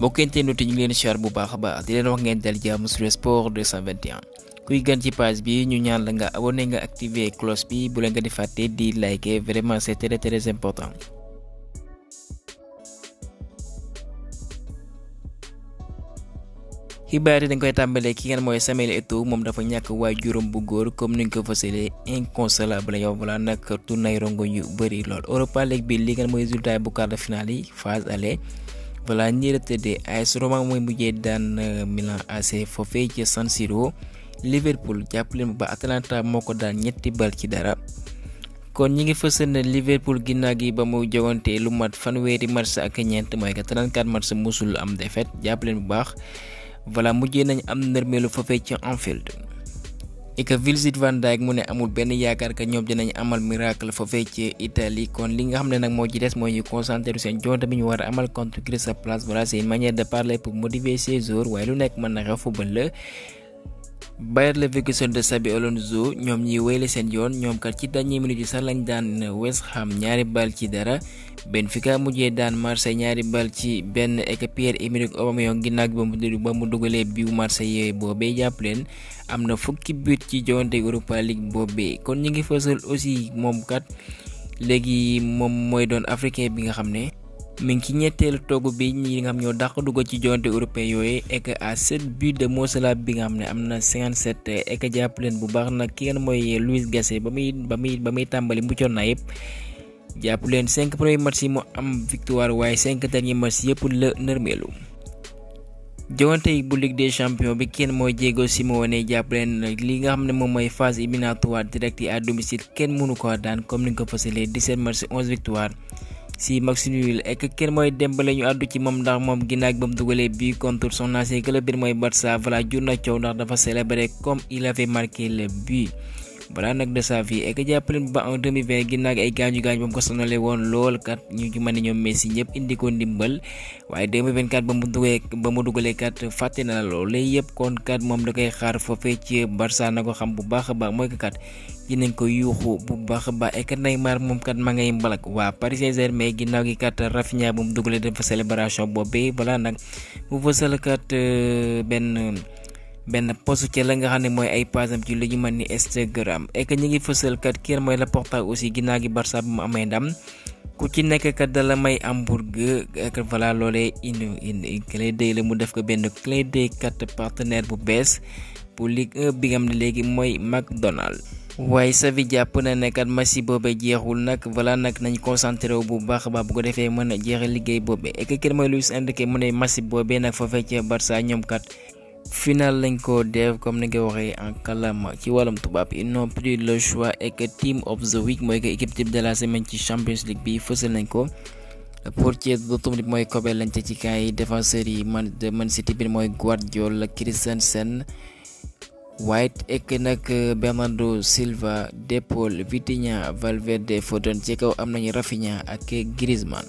mbokk internet yi ñu ngi leen siyaar bu baax a baax di leen wax ngeen dal jàmm sur sport 221 kuy gan ci page bi ñu ñaan la nga abonné nga activer cloche bi bu leen nga di fàtte di liker vraiment c'est très important. xibaar yi dañ koy tàmbalee ki ngeen mooy Samuel Eto'o moom dafa ñàkk waajuram bu góor comme ni ñu ko fësalee inconsolable yow voilà nag tournay rongo yu bëri lool Europa League bi li ngeen mooy résultat bu quart de finale yi phase aller voilà ñii la tëddee AS Roma mooy mujjee daan Milan AC foofee ca San Siro. Liverpool jàppaleen ba Atalanta moo ko daan 3-0 kon ñi ngi fësal ne Liverpool ginnaaw gi ba mu jogante lu mat fanweeri match ak ñeent mooy que 34 match musul am défaite jàppaleen bu baax voilà mujjee nañ am nërmeelu foofee ca Anfield. et que Virgil van Dijk mu ne amul benn yaakaar que ñoom dinañ amal miracle foofee ci Italie kon li nga xam ne nag moo ci des mooy ñu concentré seen jonte bi ñu war a amal contre Crystal Palace voilà c'est une manière de parler pour motiver ses joueurs waaye lu nekk mën na xew football la. Bayer Leverkusen de Xabi Alonso ñoom ñi wéyle seen yoon ñoom kat ci dernière minute yi sax lañ daan West Ham 2-0 Benfica mujjee daan Marseille 2-1 et que Pierre-Emerick Aubameyang ginnaaw ba mu dugalee biu Marseille boobee jàpp leen am na fukki but ci joŋante Europa League boobee kon ñu ngi fësal aussi moom kat léegi moom mooy doon africain bi nga xam ne mi ngi ci ñetteelu toogu bi ñi nga xam ñoo dàq dugg ci joŋante européen yooyu et que à 7 buts de Mo Salah bi nga xam ne am na 57 et que jàpp leen bu baax nag ki ngeen mooy Luis Gasset ba muy tàmbali muccoon na yëpp jàpp leen 5 premiers matchs yi mu am victoire waaye 5 derniers matchs yëpp la nërmeelu. joŋante yi bu Ligue des champions bi kenn mooy Diego Simeone jàpp leen li nga xam ne moom mooy phase éliminatoire direct yi à domicile kenn mënu ko daan comme ni nga ko fësalee 17 matchs 11 victoires. si match nul et que kenn mooy Dembélé ñu àddu ci moom ndax moom ginnaaw ba mu dugalee but contre son ancien club bi mooy Barça voilà jur na coow ndax dafa célébrer comme il avait marqué le but voilà nag de sa vie et que jàppaleen ba en 2020 ginnaaw ay gaañu ba mu ko sonalee woon lool kat ñu ci mën ne ñoom Messi ñëpp indi ko ndimbal waaye 2024 ba mu dugalee kat fàtte na lool lay yëpp kon kat moom da koy xaar foofee ci Barça na ko xam bu baax a baax mooy que kat dinañ ko yuuxu bu baax a baax et que Neymar moom kat ma ngay mbalak waa Paris Saint-Germain ginnaaw gi kat Rafinha bu mu dugalee dafa célébration boobee voilà nag bu fësal kat benn post ci la nga xam ne mooy ay pasam ci lu ñu mën ni Instagram et que ñu ngi fësal kat kii mooy Laporta aussi ginnaaw gi Barça bu mu amee ndam ku ci nekk kat dala may hamburger ak voilà loolee indi clé de la mu def ko benn clé de kat partenaire bu bees pour Ligue 1 bi nga xam ne léegi mooy McDonald's. waaye Xavi jàpp na ne kat match boobee jeexul nag voilà nag nañ concentré wu bu baax a baax bu ko defee mën a jeexal liggéey boobee et que kii mooy Luis Enrique mu ne match boobee nag foofee ca Barça ñoom kat. final lañ ko def comme ni nga waxee en kàllaama ci wàllum tubaab ils n'ont pris le choix et que team of the week mooy que équipe type de la semaine ci Champions League bi fësal nañ ko portier d'automne mooy Kobel lañ ci camp yi défenseurs yi Man City bi mooy Guardiola Christensen White et que nag Bernardo Silva De Paul Vitinha Valverde Foden ci kaw am nañu Rafinha ak Griezmann.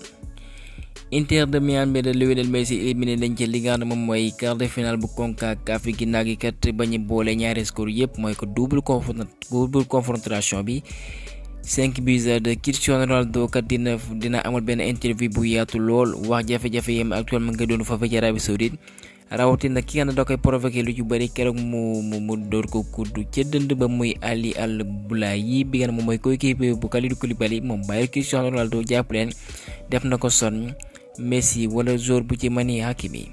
Inter de Miami de Lionel Messi éliminé nañ ci li nga xam ne moom mooy quart de finale bu CONCACAF ginnaaw gi kat bañu boole ñaari score yëpp mooy ko double confrontation bi 5 buts de Cristiano Ronaldo kat dina amal benn interview bu yaatu lool wax jafe-jafe yem actuellement nga doon fa ci Arabie Saoudite rawatina ki nga xam ne da koy provoqué lu ci bëri keroog mu door ko kuddu ca dënd ba muy Ali Al Boulaye bi nga xam ne moom mooy coéquipier bu Kalidou Koulibaly moom bàyyi Cristiano Ronaldo jàpp leen def na ko sonn Messi wala joueur bu ci mani Hakimi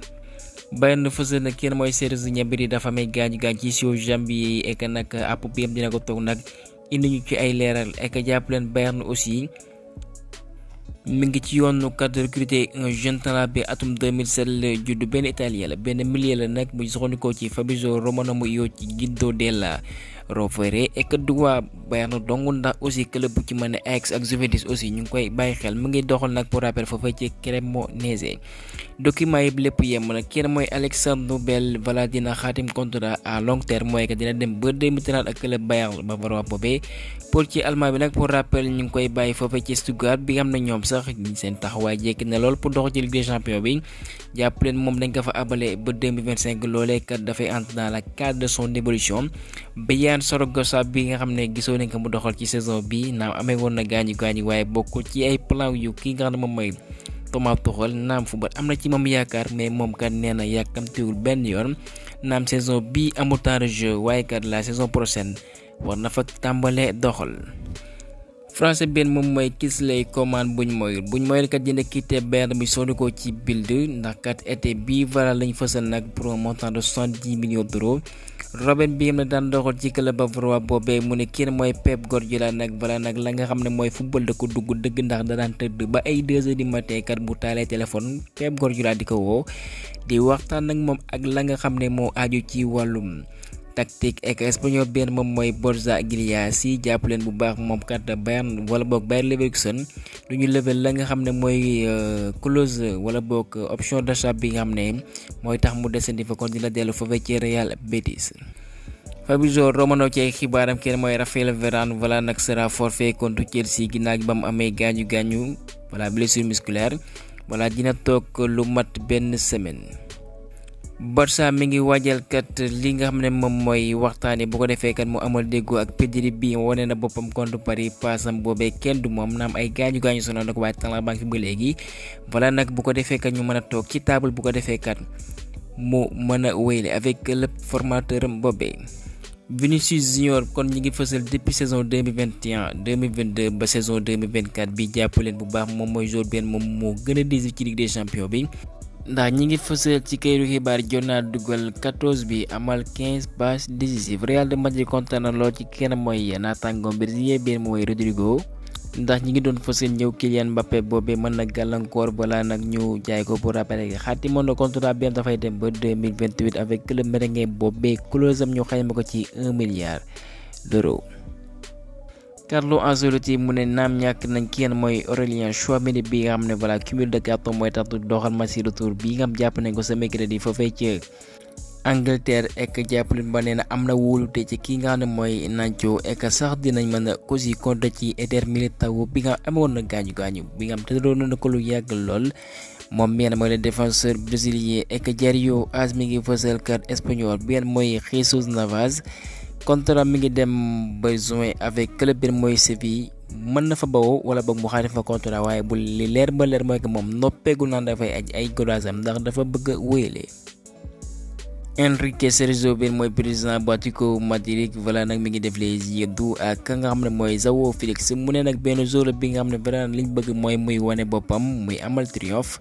Bayern fësal na kenn mooy Serge Gnabry dafa may gaañu ci siw jambi et que nag àpp bi am dina ko toog nag indi ñu ci ay leeral et que jàpp leen Bayern aussi mi ngi ci yoonu kat recruter un jeune talent bi atum 2007 la judd benn italien la benn milieu la nag bu soxandikoo ci Fabrizio Romano mu yoo ci Guido della Rovere et que du waa Bayern dong ndax aussi club bu ci mën a Ajax ak Juventus aussi ñu ngi koy bàyyi xel mu ngi doxal nag pour rappel foofa ci Cremonese document yi lépp yem nag kenn mooy Alexandre Nobel voilà dina xaatim contrat à long terme mooy que dina dem ba 2030 ak club Bayern Bavarois boobee pour ci allemand bi nag pour rappel ñu ngi koy bàyyi foofa ci Stuttgart bi nga xam ne ñoom sax seen taxawaay jekki na lool pour dox ci Ligue des champions bi jàpp leen moom dañ ko fa abale ba 2025 loolee kat dafay entrer dans le cadre de son évolution Bayan Saragossa bi nga xam ne gisoo nañ ko mu doxal ci saison bi naam amee woon na gaañu waaye bokk ci ay plan yu ki nga xam ne moom mooy Thomas Tuchel naam football am na ci moom yaakaar mais moom kat nee na yàkkamtiwul benn yoon naam saison bi amul temps de jeu waaye kat la saison prochaine war na fa tàmbalee doxal. français benn moom mooy Kingsley Coman buñ moyul kat dina quitté Bayern bi soodi ko ci Bild ndax kat été bii voilà lañ fësal nag pour un montant de 70 millions d'euros. Robben bi am na daan doxal ci club bavarois boobee mu ne kenn mooy Pep Guardiola nag voilà nag la nga xam ne mooy football da ko dugg dëgg ndax da daan tëdd ba ay 2 heures du matin kat bu taalee téléphone Pep Guardiola di ko woo di waxtaan nag moom ak la nga xam ne moo aju ci wàllum tactique ak espagnol benn moom mooy Borja Iglesias yi jàpp leen bu baax moom kat Bayern wala boog Bayer Leverkusen du ñu level la nga xam ne mooy clause wala boog option d'achat bi nga xam ne mooy tax mu desandi fa kon dina dellu foofee ci Real Betis. Fabrizio Romano ci ay xibaaram kenn mooy Raphaël Varane voilà nag sera forfait contre Chelsea ginnaaw ba mu amee gaañu voilà blessure musculaire voilà dina toog lu mat benn semaine. Barça mi ngi waajal kat li nga xam ne moom mooy waxtaane bu ko defee kat mu amal déggoo ak Pedri bi wane na boppam contre Paris paasam boobee kenn du moom naam ay gaañu sonal nag waaye talent baa ngi fi ba léegi voilà nag bu ko defee kat ñu mën a toog ci table bu ko defee kat mu mën a wéyle avec le formateur am boobee. Vinicius Junior kon ñi ngi fësal depuis saison 2021 2022 ba saison 2024 bi jàpp leen bu baax moom mooy joueur benn moom moo gën a décisif ci Ligue des Champions bi. ndax ñi ngi fësal ci kayitu xibaar jot naa dugal 14 bi amal 15 passes décisives. Real de Madrid kontaan na lool ci kenn mooy naataangoom brésilien bi mooy Rodrigo ndax ñi ngi doon fësal ñëw Kylian Mbappé boobee mën na gàllankoor balaa nag ñu jaay ko pour rappel xaatimoon na contrat bi dafay dem ba 2028 avec club merengue boobee clause am ñu xayma ko ci 1 milliard d'euros. Carlo Ancelotti mu ne naam ñàkk nañ kenn mooy Aurélien Tchouaméni bi nga xam ne voilà cumul de carton mooy tax doxal match retour bi nga xam jàpp nañ ko sa mercredi foofee ci Angleterre ek jàppale ba nee na am na wóolute ci ki nga xam ne mooy Nacho ek sax dinañ mën a aussi compter ci Eder Militão bi nga amoon na gaañu bi nga xam te doon na ko lu yàgg lool moom benn mooy le défenseur brésilien ek Jairo As mi ngi fësal carte espagnol benn mooy Jesus Navas. contrat mi ngi dem ba juin avec club bi mooy Séville mën na fa bawoo wala boog mu xaari fa contrat waaye bu li leer ba leer mooy que moom noppeegul naan dafay aj ay godaasam ndax dafa bëgg a wéyale. Enrique Cerezo bi mooy président bu Atlético Madrid voilà nag mi ngi def les yeux doux ak ka nga xam ne mooy João Félix mu ne nag benn joueur bi nga xam ne vraiment liñ bëgg mooy muy wane boppam muy amal triomphe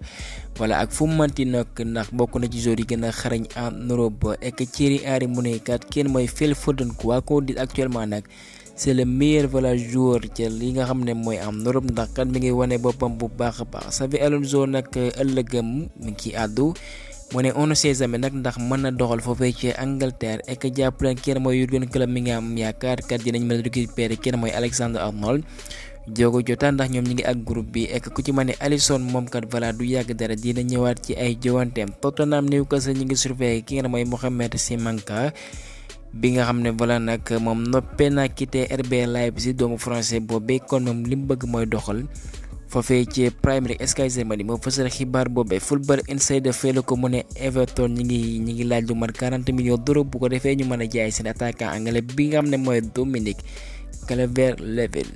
voilà ak fu mu mënti nag ndax bokk na ci joueur yi gën a xarañ en Europe ek Thierry Henry mu ne kat kenn mooy Phil Foden quoi qu'on dise actuellement nag c'est le meilleur voilà joueur ci li nga xam ne mooy en Europe ndax kat mi ngi wane boppam bu baax a baax Xabi Alonso nag ëllëgam mi ngi ciy àddu. mu ne on ne sait jamais nag ndax mën na doxal foofee ci Angleterre ek jàppale kenn mooy Jurgen Klopp mi nga am yaakaar kat dinañ mën a récupérer kenn mooy Alexander Arnold Diogo Jota ndax ñoom ñi ngi ak groupe bi ek ku ci mën ne Alisson moom kat voilà du yàgg dara dina ñëwaat ci ay jowanteem. Tottenham Newcastle ñi ngi surveiller ki nga mooy Mohamed Simanka bi nga xam ne voilà nag moom noppee naa quitté RB Leipzig doomu français boobee kon moom li mu bëgg mooy doxal. foofee ci Premier Sky Germany moo fësal xibaar boobee Football Insider feelu ko mu ne Everton ñi ngi laaj lu mat 40 millions d'euros bu ko defee ñu mën a jaay seen attaquant anglais bi nga xam ne mooy Dominic Calvert-Lewin.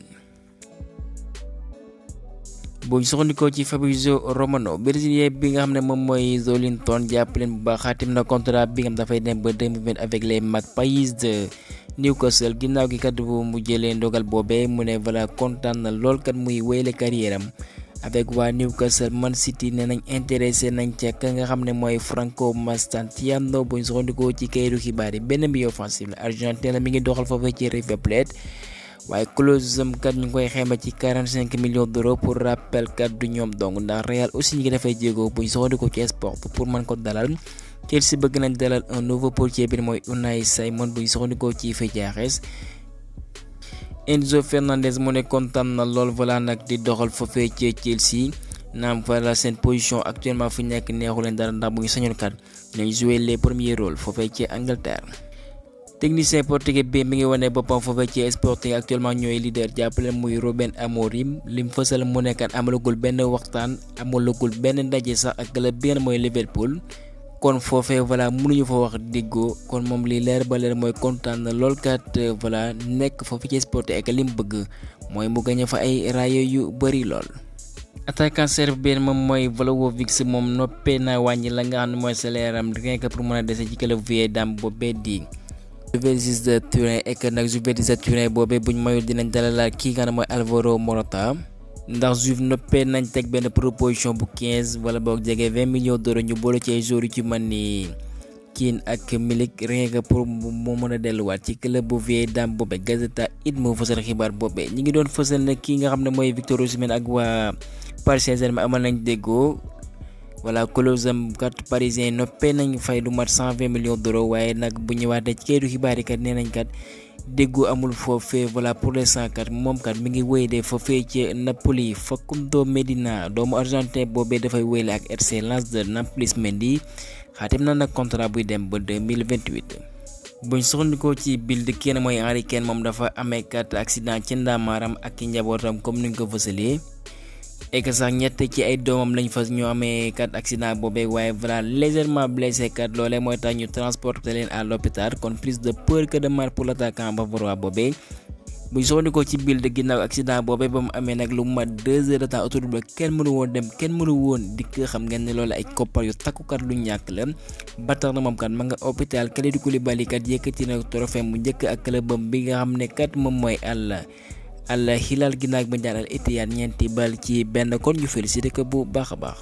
buñ soxandikoo ci Fabrizio Romano brésilien bi nga xam ne moom mooy Joelinton jàppaleen bu baax xaatim na contrat bi nga xam dafay dem ba 2020 avec les Magpies de Newcastle ginnaaw gi kat bu mu jëlee ndogal boobee mu ne voilà kontaan na lool kat muy wéyle carrière am avec waa Newcastle. Man City ne nañ intéressé nañ ca ka nga xam ne mooy Franco Mastantuono buñ soxandikoo ci kayitu xibaar yi benn milieu offensif la argentin la mi ngi doxal foofee ci River Plate waaye clause am kat ñu ngi koy xayma ci 45 millions d'euros pour rappel kat du ñoom dong ndax Real aussi ñi ngi dafay jéego buñ soxandikoo ci sport pour mën ko dalal. Chelsea bëgg nañ dalal un nouveau portier bi mooy Unai Simon buñ soxandikoo ci Fediares. Enzo Fernandez mu ne kontaan na lool voilà nag di doxal foofee ci Chelsea naam voilà seen position actuellement fu nekk neexu leen dara ndax bu ñu sañoon kat nañ jouer les premiers rôles foofee ci Angleterre. technicien portugais bi mi ngi wane boppam foofee ci Sporting actuellement ñooy leader jàppale muy Ruben Amorim lim fësal mu nekkat amalagul benn waxtaan amalagul benn ndaje sax ak club bi mooy Liverpool. kon foofee voilà mënuñu fa wax déggoo kon moom li leer ba leer mooy kontaan na lool kat voilà nekk foofu ci Sporting ak li mu bëgg mooy mu gañe fa ay raaya yu bari lool. attaquant serbe bi moom mooy Vlahovic moom noppee na wàññi la nga xam ne mooy salaire am rien que pour mën a dese ci club Viedam boobee di Juventus de Turin et que nag Juventus de Turin boobee buñ mayul dinañ dalalaat kii nga xam ne mooy Alvaro Morata ndax Juve noppee nañ teg benn proposition bu 15 wala boog jege 20 millions d'euros ñu boole ci ay joueurs yu ci mën ni Kean ak Milik rien que pour mu mën a delluwaat ci club bu Viedam boobee Gazeta it moo fësal xibaar boobee ñi ngi doon fësal ne kii nga xam ne mooy Victor Osimhen ak waa Paris Saint-Germain amal nañ déggoo voilà closam kat parisien noppee nañ fay lu mat 120 millions d'euros waaye nag bu ñëwaatee ci kayitu xibaar yi kat nee nañ kat déggoo amul foofee voilà pour l'instant kat moom kat mi ngi wéy de foofee ci Napoli Facundo Medina doomu argentin boobee dafay wéyle ak RC Lens de Nampalys Mendy xaatim na nag contrat buy dem ba 2028. buñ soxandikoo ci Bild kenn mooy Harry Kane moom dafa amee kat accident ci ndaamaaram ak ki njabootam comme niñ ko fësalee et que sax ñett ci ay doomam lañ fas ñoo amee kat accident boobee waaye voilà légèrement blessé kat loolee mooy tax ñu transporter leen à l'hôpital kon plus de peur que de mal pour l'attaquant bavarois boobee buñ soxandikoo ci Bild ginnaaw accident boobee ba mu amee nag lu mat 2 heures de temps autoroute ba kenn mënu woon dem kenn mënu woon dikk xam ngeen ne loolu ay koppar yu takkukat lu ñàkk la ba tax na moom kat ma nga hôpital Kalidou Koulibaly kat yëkkati na trophée mu njëkk ak clubam bi nga xam ne kat moom mooy Al Hilal ginnaaw ba Al Ittihad ñeenti bal ci benn kon ñu félicité ko bu baax a baax.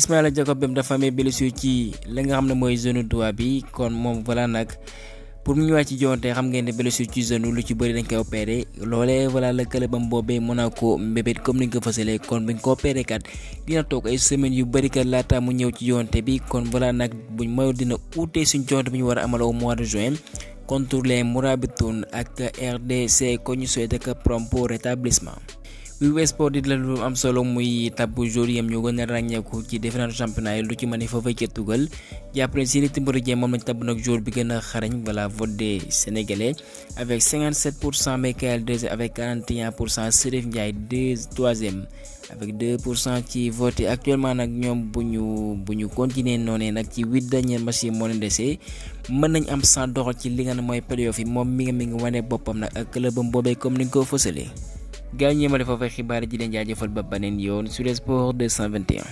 Ismaïla Jakobs bam dafa amee blessure ci la nga xam ne mooy genou droit bi kon moom voilà nag pour mu ñëwaat ci joonte xam ngeen ne blessure ci genou lu ci bëri dañ koy opéré loolee voilà la clubam boobee Monaco mbébét comme ni nga ko fësalee kon buñ ko opéré kat dina toog ay semaines yu bëri kat laata mu ñëw ci joonte bi kon voilà nag buñ mayul dina uute suñ joonte bi ñu war a amal au mois de juin. contre les Mourabitoun ak RDC ko ñu souhaité que prompt rétablissement. Wii Sport di la lu am solo muy tabbu jour yam ñoo gën a ràññeeku ci différents championnats yi lu ci mën a foofee ca tugal jàppale Seny Timber Dieng moom lañ tabb nag jour bi gën a xarañ voilà vote des Sénégalais avec 57% Michael deuxième avec 41% Serif Ndiaye troisième avec 2% ci vote yi actuellement nag ñoom bu ñu continuer noonee nag ci 8 derniers matchs yi moo leen dese mën nañ am sans doxal ci li nga ne mooy playoff yi moom mi ngi wane boppam nag ak clubam boobee comme ni nga ko fësalee. gaa ñi ma def foofee xibaar ji leen jaajëfal ba beneen yoon sur le sport 221.